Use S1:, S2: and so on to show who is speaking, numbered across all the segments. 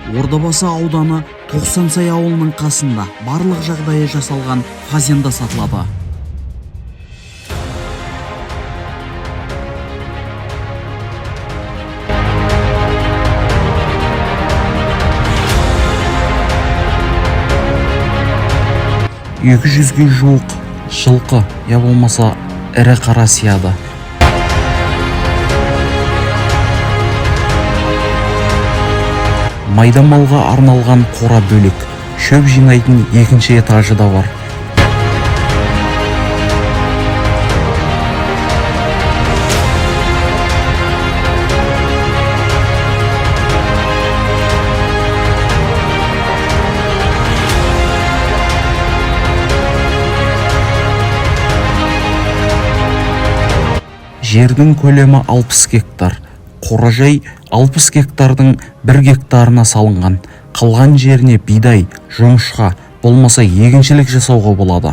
S1: Ордабасы ауданы, Тоқсансай ауылының қасында барлық жағдайы жасалған фазенда сатылады. 200-ге жуық жылқы я болмаса ірі қара сияды. Майда малға арналған қора бөлек, шөп жинайтын екінші этажы да бар. Жердің көлемі 60 гектар. Қоражай 60 гектардың 1 гектарына салынған. Қалған жеріне бидай, жоңышқа, болмаса егіншілік жасауға болады.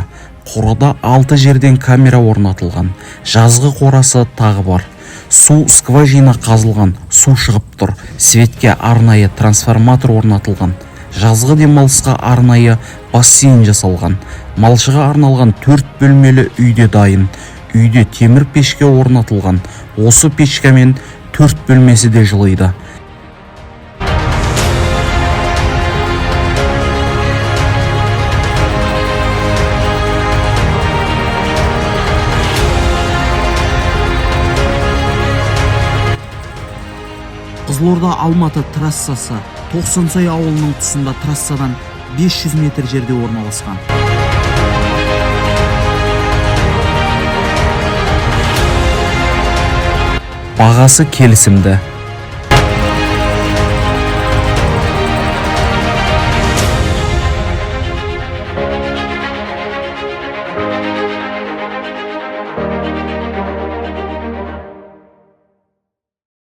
S1: Қорада 6 жерден камера орнатылған. Жазғы қорасы тағы бар. Су скважина қазылған, су шығып тұр. Светке арнайы трансформатор орнатылған. Жазғы демалысқа арнайы бассейн жасалған. Малшыға арналған 4 бөлмелі үйде дайын. Үйде темір пешке орнатылған. Осы печкамен 4 бөлмесі де жылиды. Қызылорда Алматы трассасы Тоқсансай ауылының тұсында, трассадан 500 метр жерде орналасқан. Бағасы келісімді.